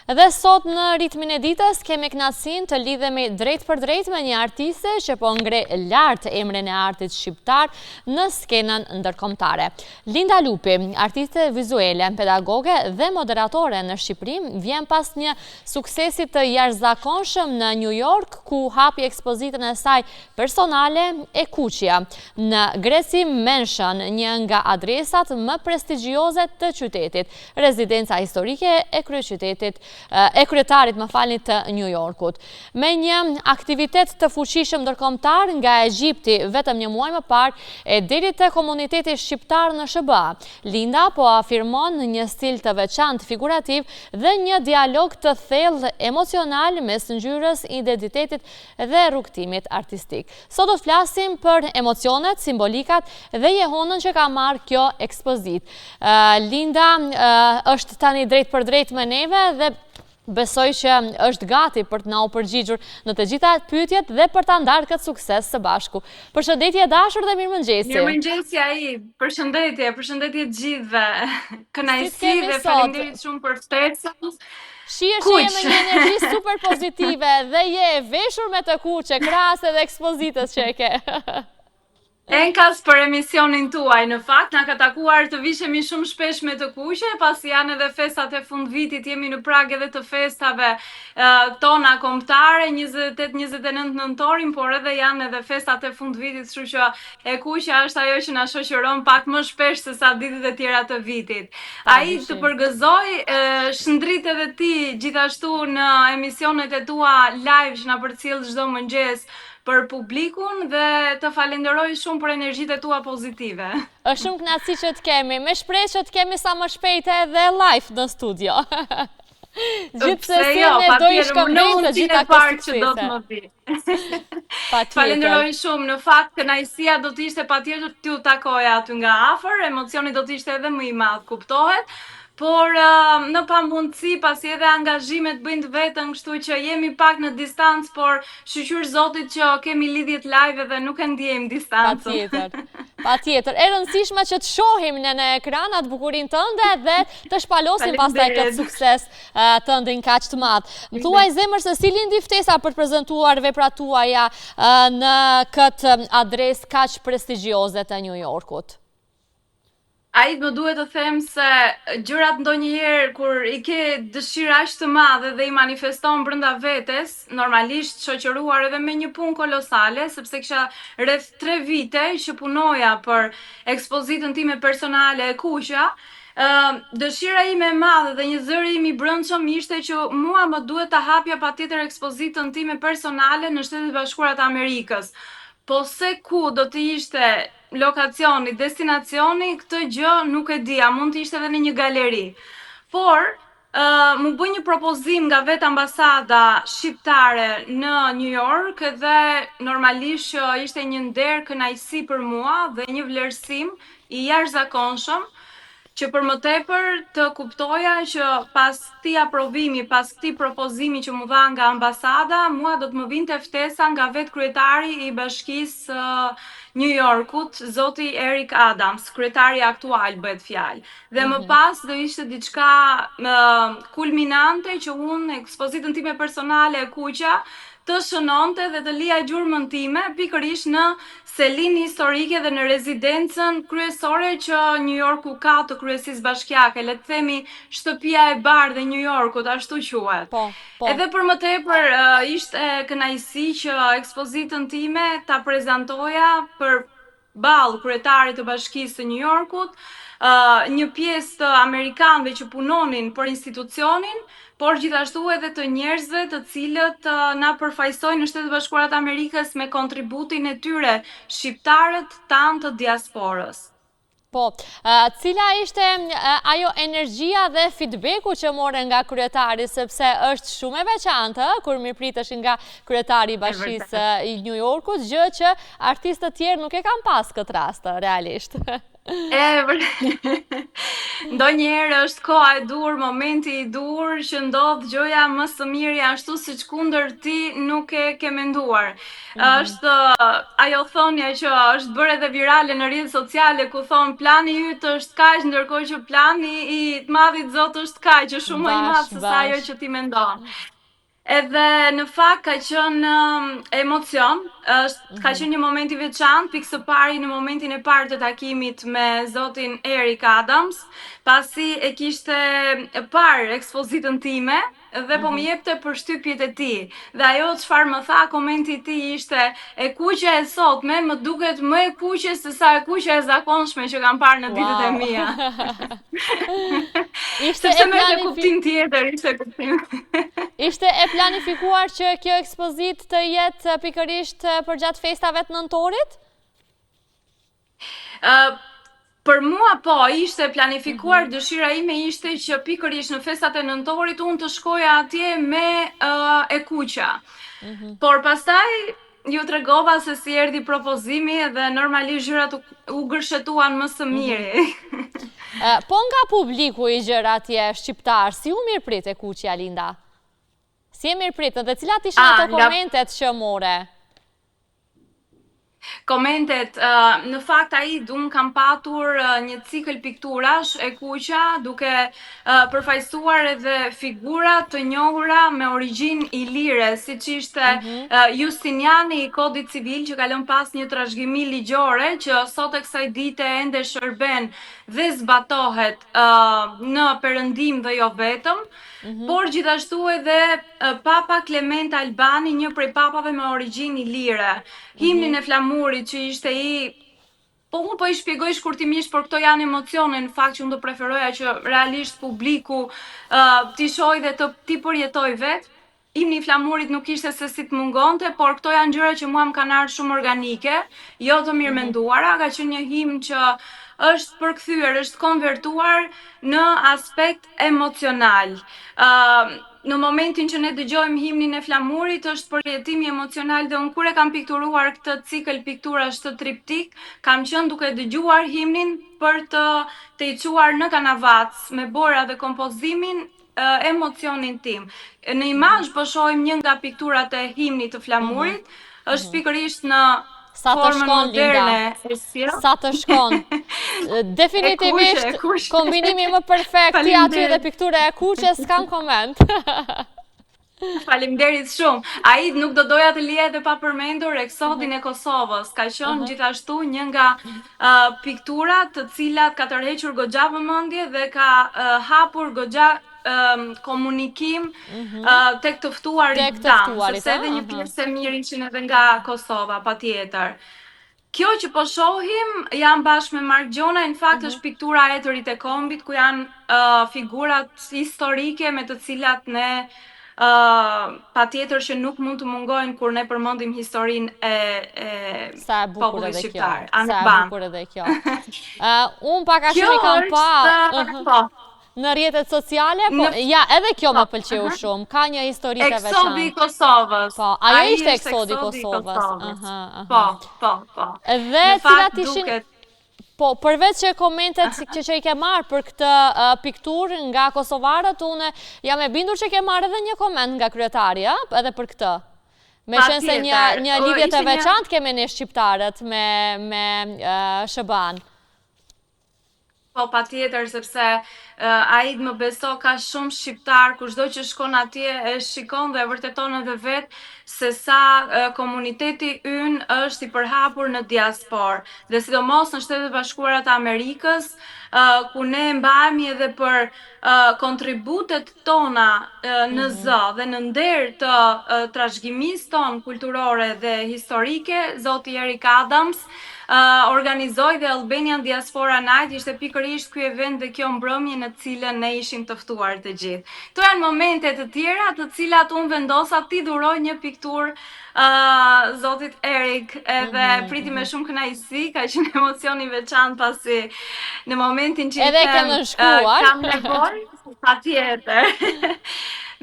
Dhe sot në ritmin e ditës kemi kënaqësinë të lidhemi drejtpërdrejt me një artiste që po ngre lart emrin e artit shqiptar në skenën ndërkombëtare. Linda Lupi, artiste vizuele, pedagoge dhe moderatore në Shqipëri, vjen pas një suksesi të jashtëzakonshëm në New York, ku hapi ekspozitën e saj personale E Kuqja, në Gracie Mansion, një nga adresat më prestigjioze të qytetit. rezidenca historike e kryeqytetit, e kryetarit më falni të New Yorkut. Me një aktivitet të fuqishëm ndërkombëtar nga Egjipti vetëm një muaj më parë e deri te komuniteti shqiptar në SHBA, Linda po afirmon një stil të veçantë figurativ dhe një dialog të thellë emocional mes ngjyrës, identitetit dhe rrugëtimit artistik. Sot do të flasim për emocionet, simbolikat dhe jehonën që ka marrë kjo ekspozitë. Linda është tani drejtpërdrejt me neve dhe besoj që është gati për të na u përgjigjur në të gjitha pyetjet dhe për ta ndarë këtë sukses së bashku. Përshëndetje e dashur dhe mirëmëngjesi. Mirëmëngjesi ai. Përshëndetje, përshëndetje të gjithëve. Kënaqësi dhe faleminderit shumë për ftesën. Shihesh që je me një energji super pozitive dhe je e veshur me të kuqe, krahas edhe ekspozitës që e ke. Enkas për emisionin tuaj, në fakt, na ka takuar të vishemi shumë shpesh me të kuqe, pasi janë edhe festat e fundvitit, jemi në prag edhe të festave tona kombëtare, 28-29 nëntorin, por edhe janë edhe festat e fundvitit, kështu që E kuqja është ajo që na shoqëron pak më shpesh se sa ditët e tjera të vitit. Ai të përgëzoj, shndrit edhe ti gjithashtu në emisionet e tua live që na përcjell çdo mëngjes për publikun dhe të falenderoj shumë për energjitë e tua pozitive. Është shumë kënaqësi që të kemi. Me shpresë që të kemi sa më shpejt edhe live në studio. Gjithsesi jo, ne do i shkëmbejmë të gjitha këto suksese. Patjetër. Falenderoj shumë. Në fakt, kënaqësia do të ishte patjetër t'ju takoja aty nga afër, emocioni do të ishte edhe më i madh, kuptohet. Por në pamundësi, pasi edhe angazhimet bëjnë të vetën, kështu që jemi pak në distancë, por shyqyr Zotit që kemi lidhjet live dhe nuk e ndjejmë distancën. Patjetër. Patjetër. E rëndësishme që të shohim ne në ekran atë bukurinë tënde dhe të shpalosim pastaj këtë sukses tëndin kaq të madh. Më thuaj zemër se si lindi ftesa për të prezentuar veprat tuaja në këtë adresë kaq prestigjioze të New Yorkut? Ai më duhet të them se gjërat ndonjëherë kur i ke dëshirë aq të madhe dhe i manifeston brenda vetes, normalisht shoqëruar edhe me një punë kolosale, sepse kisha rreth 3 vite që punoja për ekspozitën time personale e kuqja, Dëshira ime e madhe dhe një zëri im i brendshëm ishte që mua më duhet ta hapja patjetër ekspozitën time personale në Shtetet e Bashkuara të Amerikës. Po se ku do të ishte lokacioni, destinacioni, këtë gjë nuk e dija, mund të ishte edhe në një galeri. Por, M'u bë një propozim nga vetë ambasada shqiptare në New York dhe normalisht që ishte një nder kënaqësi për mua dhe një vlerësim i jashtëzakonshëm që për më tepër të kuptoja që pas këtij aprovimi, pas këtij propozimi që m'u dha nga ambasada, mua do të më vinte ftesa nga vetë kryetari i bashkisë së New Yorkut, zoti Eric Adams, kryetari aktual bëhet fjalë. Dhe më mhm. pas do ishte diçka kulminante që unë ekspozitën time personale e kuqja të shënonte dhe të lija gjurmën time pikërisht në selinë historike dhe në rezidencën kryesore që New Yorku ka të kryesisë bashkiake, le të themi shtëpia e bardhë e New Yorkut, ashtu quhet. Po, po. Edhe për më tepër ishte kënaqësi që ekspozitën time ta prezantoja për ballë kryetarit të bashkisë së New Yorkut, një pjesë të amerikanëve që punonin për institucionin, por gjithashtu edhe të njerëzve të cilët na përfaqësojnë në Shtetet e Bashkuara të Amerikës me kontributin e tyre, shqiptarët tanë të diasporës. Po, cila ishte ajo energjia dhe feedbacku që more nga kryetari, sepse është shumë e veçantë, kur mirëpritesh nga kryetari i bashkisë i New Yorkut, gjë që artistët tjerë nuk e kanë pas këtë rast, realisht. E, ndonjëherë është koha e duhur, momenti i duhur që ndodh gjëja më së miri ashtu siç kundër ti nuk e ke menduar. Mm -hmm. Është ajo thënia që është bërë edhe virale në rrjetet sociale ku thonë plani yt është kaq ndërkohë që plani i të madhit Zot është kaq, është shumë më i madh se sa ajo që ti mendon. Edhe në fakt ka qenë um, emocion, është ka mhm. qenë një moment i veçantë, pikë së pari në momentin e parë të takimit me zotin Eric Adams, pasi e kishte parë ekspozitën time dhe po më mhm. jepte përshtypjet e tij. Dhe ajo çfarë më tha, komenti i tij ishte e kuqja e sotme më duket më e kuqe se sa e kuqja e zakonshme që kam parë në ditët e mia. Ishte Sepse e merrte kuptim tjetër, ishte kuptim. Ishte e planifikuar që kjo ekspozitë të jetë pikërisht përgjatë festave të nëntorit? Uh, për mua po, ishte planifikuar, mm -hmm. dëshira ime ishte që pikërisht në festat e nëntorit unë të shkoja atje me uh, e kuqja. Mm -hmm. Por pastaj ju tregova se si erdhi propozimi dhe normalisht gjërat u, u gërshetuan më së mhm. miri. Po nga publiku i gjerë atje shqiptar, si u mirëprit e kuqja Linda? Si e mirëpritën dhe cilat ishin ato komentet që more? Komentet, në fakt ai unë kam patur një cikël pikturash e kuqja duke përfaqësuar edhe figura të njohura me origjinë ilire, siç ishte mm -hmm. Justiniani i Kodit Civil që ka lënë pas një trashëgimi ligjore që sot e kësaj dite ende shërben dhe zbatohet në perëndim dhe jo vetëm, mm -hmm. por gjithashtu edhe Papa Klement Albani, një prej papave me origjinë ilire, himnin mm -hmm. e flamurit që ishte i Po unë po i shpjegoj shkurtimisht, por këto janë emocione në fakt që unë do preferoja që realisht publiku uh, t'i shohë dhe të t'i përjetojë vetë. Himni i flamurit nuk ishte se si të mungonte, por këto janë gjëra që mua më kanë ardhur shumë organike, jo të mirë mhm. menduara, ka qenë një himn që është përkthyer, është konvertuar në aspekt emocional. Uh, në momentin që ne dëgjojmë himnin e flamurit është përjetimi emocional dhe unë kur e kam pikturuar këtë cikël pikturash të triptik, kam qenë duke dëgjuar himnin për të tejçuar në kanavacë me bojëra dhe kompozimin emocionin tim. Në imazh po shohim një nga pikturat e himnit të flamurit, mm -hmm. është mhm. pikërisht në Sa të shkon, Linda? Sa të shkon? Definitivisht, kombinimi më perfekt, ti aty dhe piktura e kuqe, s'kam koment. Faleminderit shumë. Ai nuk do doja të lija edhe pa përmendur Eksodin e Kosovës. Ka qenë uh -huh. gjithashtu një nga uh, pikturat të cilat ka tërhequr goxha vëmendje dhe ka uh, hapur goxha um, komunikim mm -hmm. uh, tek të ftuarit tanë, sepse edhe një pjesë e mirë ishin edhe nga Kosova, patjetër. Kjo që po shohim jam bashkë me Mark Gjonaj, në fakt mm -hmm. është piktura Etërit e Kombit, ku janë uh, figurat historike me të cilat ne uh, patjetër që nuk mund të mungojnë kur ne përmendim historinë e, e Sa e bukur edhe kjo. Sa e bukur edhe kjo. Uh, unë pak a shumë i kam pa. Po. Në rrjetet sociale, po, ja, edhe kjo më po, pëlqeu shumë, ka një histori të veçantë. Eksodi i Kosovës. Po, ajo ishte Eksodi i Kosovës. Po, po, po. Dhe cilat ishin Po, përveç që komentet që që i ke marrë për këtë pikturë nga kosovarët, unë jam e bindur që ke marrë edhe një koment nga kryetari, edhe për këtë. Meqenëse një, një lidhje të veçantë kemi ne shqiptarët me, me SHBA-në. Po, patjetër, sepse uh, ai më beso ka shumë shqiptar, kushdo që shkon atje e shikon dhe e vërteton edhe vetë se sa uh, komuniteti ynë është i përhapur në diasporë dhe sidomos në Shtetet e Bashkuara të Amerikës, uh, ku ne mbahemi edhe për uh, kontributet tona uh, në mm -hmm. zë dhe në nder të uh, trashëgimisë tonë kulturore dhe historike, zoti Eric Adams organizoi dhe Albanian Diaspora Night ishte pikërisht ky event dhe kjo mbrëmje në të cilën ne ishim të ftuar të gjithë. Këto janë momente të tjera të cilat unë vendosa t'i dhuroj një pikturë uh, zotit Erik edhe mm -hmm. priti me mhm. shumë kënaqësi, ka qenë emocion i veçantë pasi në momentin që edhe ke nënshkruar. Uh, kam nevojë, patjetër.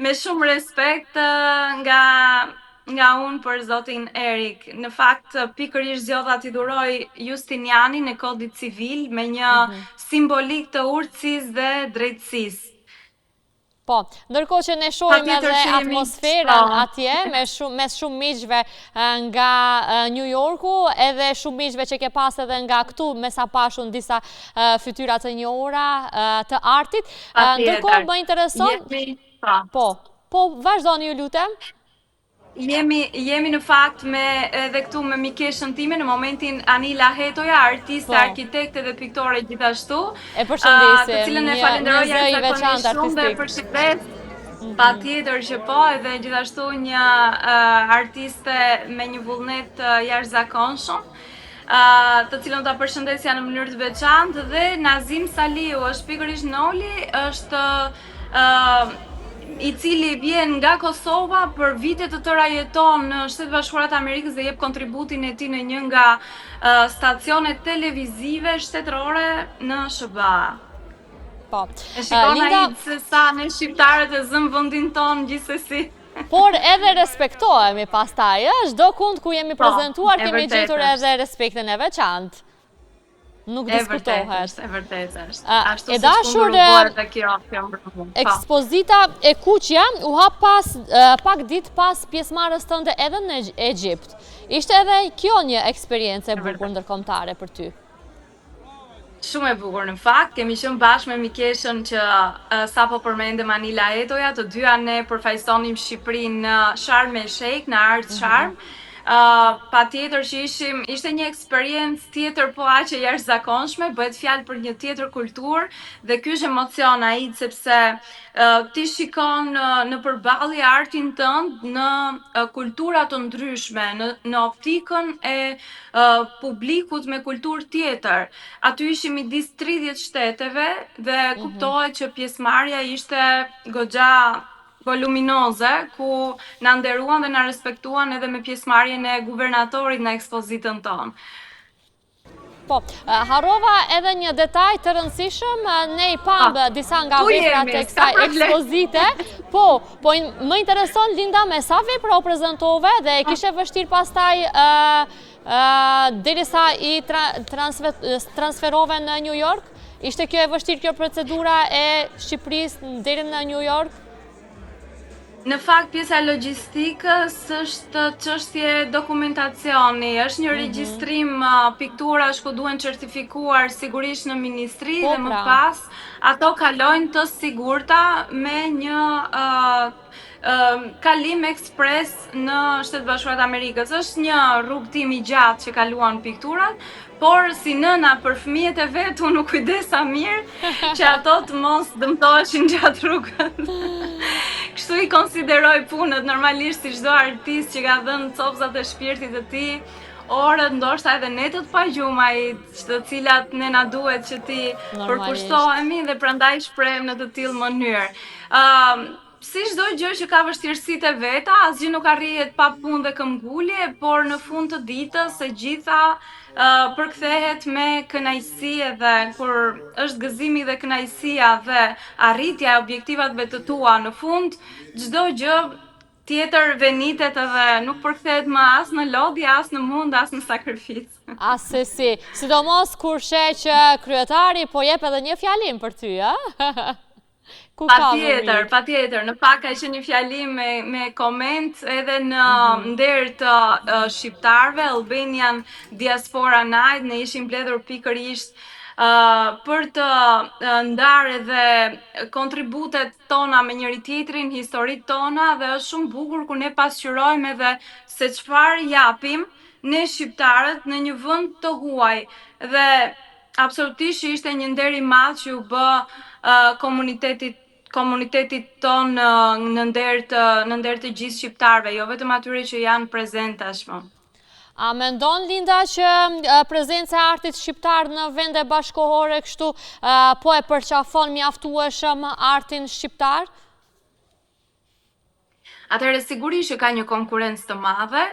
me shumë respekt uh, nga. nga unë për zotin Erik. Në fakt, pikërisht zgjodha t'i dhuroj Justinianin e Kodit Civil me një mm -hmm. simbolikë të urtësisë dhe drejtësisë. Po, ndërkohë që ne shohim edhe atmosferën po. atje, me shumë, mes shumë miqve nga New Yorku, edhe shumë miqve që ke pas edhe nga këtu, me sa pashë unë disa fytyra të njohura të artit. Ndërkohë më intereson... Po. Po, po, vazhdoni ju lutem. Jemi jemi në fakt me edhe këtu me mikeshën time në momentin Anila Hetoja, artiste, po. arkitekte dhe piktore gjithashtu. E përshëndesim. Të cilën e falenderoj jashtëzakonisht shumë dhe e përshëndes. Mm -hmm. Patjetër që po, edhe gjithashtu një uh, artiste me një vullnet uh, jashtëzakonshëm. Uh, të cilën ta përshëndesja në mënyrë të veçantë dhe Nazim Saliu është pikërisht Noli, është uh, i cili vjen nga Kosova për vite të tëra jeton në Shtetet e Bashkuara të Amerikës dhe jep kontributin e tij në një nga uh, stacionet televizive shtetërore në SHBA. Po. E shikon Linda... ai se sa ne shqiptarët e zëmë vendin tonë gjithsesi. Por edhe respektohemi pastaj, ë, çdo kund ku jemi po, prezentuar kemi gjetur edhe respektin e veçantë. Nuk diskutohet. E vërtetë është, e vërtetë është. Ashtu e dashur edhe kjo, kjo mbrëmë. Po. Ekspozita e kuqja u hap pas pak ditë pas pjesëmarrjes tënde edhe në Egjipt. Ishte edhe kjo një eksperiencë e bukur ndërkombëtare për ty. Shumë e bukur në fakt, kemi qenë bashkë me mikeshën që uh, sapo përmendëm Anila Etoja, të dyja ne përfaqësonim Shqipërinë në Sharm el Sheikh, në Art mhm. Sharm. Mm -hmm. Uh, patjetër që ishim, ishte një eksperiencë tjetër po aq e jashtëzakonshme, bëhet fjalë për një tjetër kulturë dhe ky është emocion ai sepse uh, ti shikon uh, në përballje artin tënd në uh, kultura të ndryshme, në në optikën e uh, publikut me kulturë tjetër. Aty ishim midis 30 shteteve dhe mm -hmm. kuptohet që pjesëmarrja ishte goxha voluminoze, ku na nderuan dhe na respektuan edhe me pjesëmarrjen e guvernatorit në ekspozitën tonë. Po, harrova edhe një detaj të rëndësishëm, ne i pamë disa nga veprat e kësaj ekspozite, po, po më intereson Linda me sa vepra u prezentove dhe e kishe vështirë pastaj derisa i transferove në New York? Ishte kjo e vështirë kjo procedura e Shqipërisë deri në New York? Në fakt pjesa e logjistikës është çështje dokumentacioni, është një mhm. regjistrim uh, pikturash ku duhen certifikuar sigurisht në ministri po, dhe më pra. pas ato kalojnë të sigurta me një uh, uh, kalim ekspres në Shtetet e Bashkuara të Amerikës. Është një rrugëtim i gjatë që kaluan pikturat, por si nëna për fëmijët e vet unë u kujdesa mirë që ato të mos dëmtoheshin gjatë rrugës. Kështu i konsideroj punët normalisht si çdo artist që ka dhënë copëzat e shpirtit të tij, orët, ndoshta edhe netët pa gjumë ai, të cilat ne na duhet që t'i përkushtohemi dhe prandaj shprehem në të tillë mënyrë. Ëm uh, Si çdo gjë që ka vështirësitë e veta, asgjë nuk arrihet pa punë dhe këmbgulje, por në fund të ditës e gjitha uh, përkthehet me kënaqësi edhe kur është gëzimi dhe kënaqësia dhe arritja e objektivave të tua në fund, çdo gjë tjetër venitet edhe nuk përkthehet më as në lodhje, as në mund, as në sakrificë. Assesi, sidomos kur sheh që kryetari po jep edhe një fjalim për ty, ë? Ku ka më Patjetër, mirë? patjetër. Në fakt ka qenë një fjalim me me koment edhe në mm -hmm. nder të uh, shqiptarëve, Albanian Diaspora Night, ne ishim mbledhur pikërisht uh, për të uh, ndarë edhe kontributet tona me njëri tjetrin, historitë tona dhe është shumë bukur kur ne pasqyrojmë edhe se çfarë japim ne shqiptarët në një vend të huaj dhe Absolutisht që ishte një nder i madh që iu bë komunitetit komunitetit tonë në, në nder të në nder të gjithë shqiptarëve, jo vetëm atyre që janë prezent tashmë. A mendon Linda që prezenca e artit shqiptar në vende bashkëkohore kështu po e përqafon mjaftueshëm artin shqiptar? Atëherë sigurisht që ka një konkurrencë të madhe.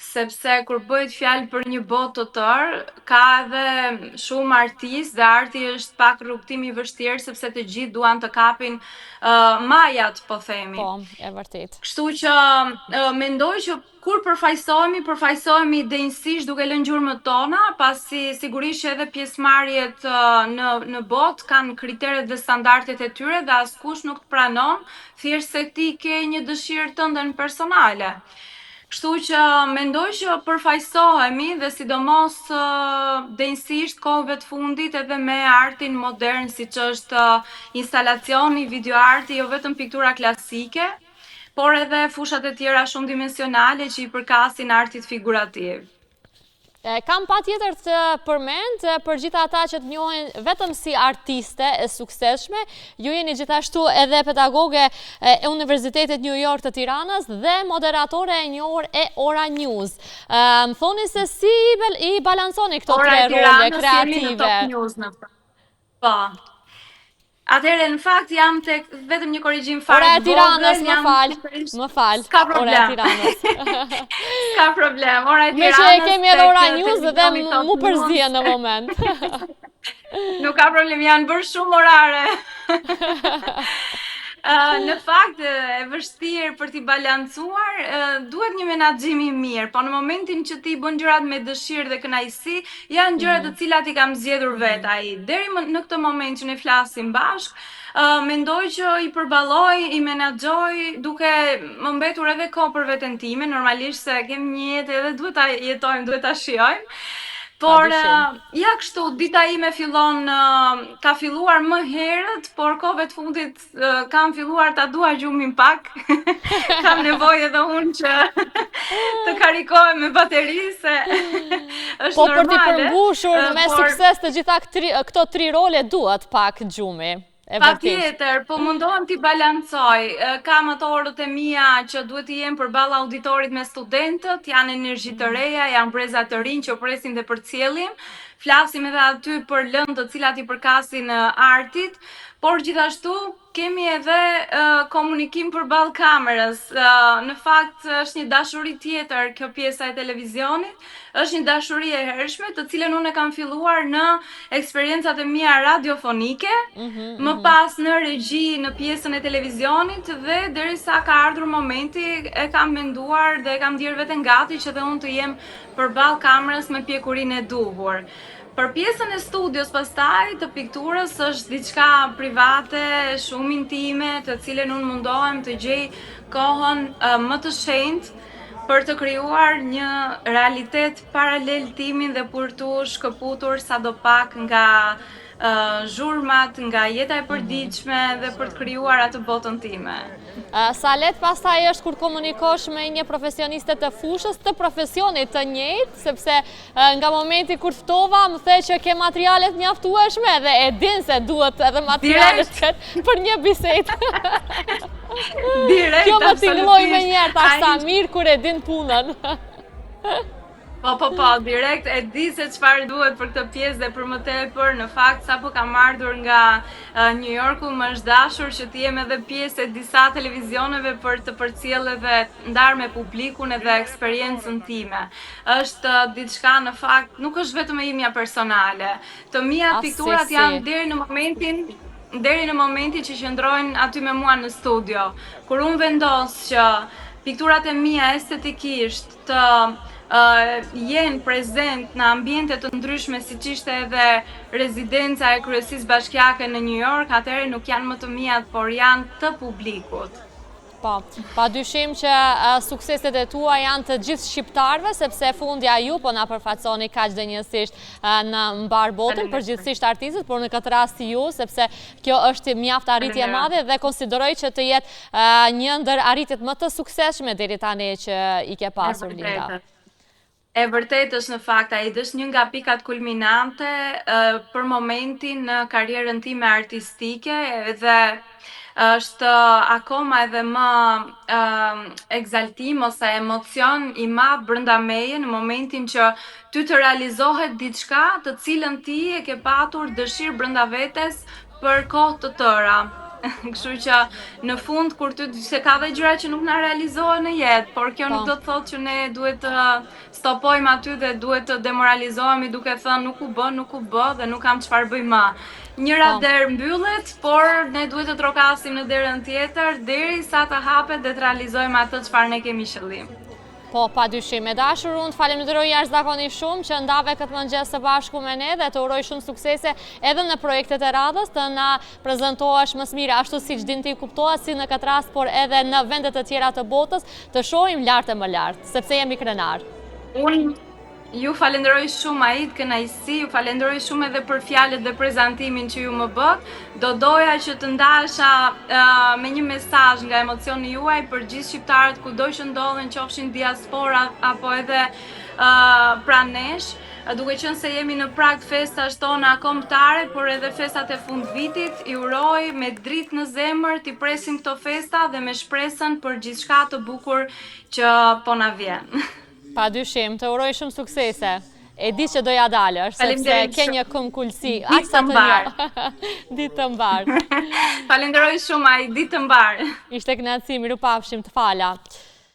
Sepse kur bëhet fjalë për një botë të tërë, ka edhe shumë artistë dhe arti është pak rrugëtim i vështirë sepse të gjithë duan të kapin uh, majat, po themi. Po, e vërtetë. Kështu që uh, mendoj që kur përfaqësohemi, përfaqësohemi denjësisht duke lënë gjurmët tona, pasi sigurisht që edhe pjesëmarrjet uh, në në botë kanë kriteret dhe standardet e tyre dhe askush nuk të pranon thjesht se ti ke një dëshirë tënden personale. Kështu që mendoj që përfaqësohemi dhe sidomos denjësisht kohëve të fundit edhe me artin modern siç është instalacioni, videoarti, jo vetëm piktura klasike, por edhe fushat e tjera shumëdimensionale që i përkasin artit figurativ. Kam patjetër të përmend për gjithë ata që të njohin vetëm si artiste e suksesshme, ju jeni gjithashtu edhe pedagoge e Universitetit New York të Tiranës dhe moderatore e njohur e Ora News. Më thoni se si i balanconi këto tre role kreative? Po. Atëherë në fakt jam tek vetëm një korrigjim fare. Ora e Tiranës, më fal, më fal. S'ka problem. Ora e Tiranës. S'ka problem. Ora e Tiranës. Meqë e kemi edhe Ora News dhe m'u përzia në moment. Nuk ka problem, janë bërë shumë orare. në fakt e vështirë për t'i balancuar, duhet një menaxhim i mirë, po në momentin që ti bën gjërat me dëshirë dhe kënaqësi, janë gjëra të mhm. cilat i kam zgjedhur mhm. vetë ai. Deri më, në këtë moment që ne flasim bashkë, uh, mendoj që i përballoj, i menaxhoj duke më mbetur edhe kohë për veten time, normalisht se kemi një jetë edhe duhet ta jetojmë, duhet ta shijojmë. Por uh, ja kështu dita ime fillon uh, ka filluar më herët, por kohëve të fundit kam filluar ta dua gjumin pak. kam nevojë edhe unë që të karikohem me bateri se është po, normale. Po për t'i përmbushur me por... sukses të gjitha këtri, këto tri role duhet pak gjumi. Patjetër, po mundohem t'i balancoj. Kam ato orët e mia që duhet të jem përballë auditorit me studentët, janë energji të mhm. reja, janë breza të rinj që presim dhe përcjellim. Flasim edhe aty për lëndë të cilat i përkasin artit, Por gjithashtu kemi edhe uh, komunikim përballë kamerës. Uh, në fakt është një dashuri tjetër kjo pjesa e televizionit, është një dashuri e hershme, të cilën unë e kam filluar në eksperiencat e mia radiofonike, mm -hmm, më mm -hmm. pas në regji në pjesën e televizionit dhe derisa ka ardhur momenti e kam menduar dhe e kam ndjerë veten gati që dhe unë të jem përballë kamerës me pjekurinë e duhur. Për pjesën e studios pastaj të pikturës është diçka private, shumë intime, të cilën unë mundohem të gjej kohën më të shenjtë për të krijuar një realitet paralel timin dhe për t'u shkëputur sado pak nga zhurmat, nga jeta e përditshme dhe për të krijuar atë botën time. Sa lehtë pastaj është kur komunikosh me një profesioniste të fushës, të profesionit të njëjtë, sepse Nga momenti kur ftova, më the që ke materialet mjaftueshme dhe e din se duhet edhe materialet këtë për një bisedë. Direkt, Kjo më tingëlloi menjëherë, thashë sa mirë kur e din punën. Po, po, po, direkt e di se çfarë duhet për këtë pjesë dhe për më tepër, në fakt sapo kam ardhur nga New Yorku, më është dashur që të jem edhe pjesë e disa televizioneve për të përcjellë edhe ndarë me publikun edhe eksperiencën time. Është diçka në fakt, nuk është vetëm e imja personale. Të mia pikturat janë deri në momentin deri në momentin që qëndrojnë aty me mua në studio. Kur unë vendos që pikturat e mia estetikisht të uh, jenë prezent në ambiente të ndryshme siç ishte edhe rezidenca e kryesisë bashkiake në New York, atëherë nuk janë më të miat, por janë të publikut. Po, pa dyshim që sukseset e tua janë të gjithë shqiptarëve, sepse fundja ju po na përfaqësoni kaq denjësisht në mbarë botën, përgjithësisht artistët, por në këtë rast ju, sepse kjo është mjaft arritje e madhe dhe konsideroj që të jetë një ndër arritjet më të suksesshme deri tani që i ke pasur, Linda. E vërtetë është në fakt, Aida, është një nga pikat kulminante për momentin në karrierën time artistike dhe është akoma edhe më ekzaltim ose emocion i madh brenda meje në momentin që ty të realizohet diçka të cilën ti e ke patur dëshirë brenda vetes për kohë të tëra. Kështu që në fund kur ty se ka dhe gjëra që nuk na realizohen në jetë, por kjo nuk po. do të thotë që ne duhet të stopojmë aty dhe duhet të demoralizohemi duke thënë nuk u bë, nuk u bë dhe nuk kam çfarë bëj më. Njëra po. derë mbyllet, por ne duhet të trokasim në derën tjetër derisa të hapet dhe të realizojmë atë çfarë ne kemi qëllim. Po, pa dyshim. E dashur, unë të falenderoj jashtëzakonisht shumë që ndave këtë mëngjes së bashku me ne dhe të uroj shumë suksese edhe në projektet e radhës, të na prezantohesh më së miri ashtu siç din ti kuptohet si në këtë rast, por edhe në vende të tjera të botës, të shohim lart e më lart, sepse jemi krenarë. Unë Ju falenderoj shumë Aid, kënaqësi, ju falenderoj shumë edhe për fjalët dhe prezantimin që ju më bëtë. Do doja që të ndahesha uh, me një mesazh nga emocioni juaj për gjithë shqiptarët kudo që ndodhen, qofshin diaspora apo edhe uh, pranë nesh duke qenë se jemi në prag festash tona kombëtare, por edhe festat e fundvitit, i uroj me dritë në zemër t'i presim këto festa dhe me shpresën për gjithçka të bukur që po na vjen. Pa dyshim, të uroj shumë suksese. E di që do ja dalësh, sepse ke një këmbëngulësi. Ditë të mbarë. Ditë të mbarë. Falenderoj shumë, Aid, ditë të mbarë. Ishte kënaqësi, mirupafshim të fala.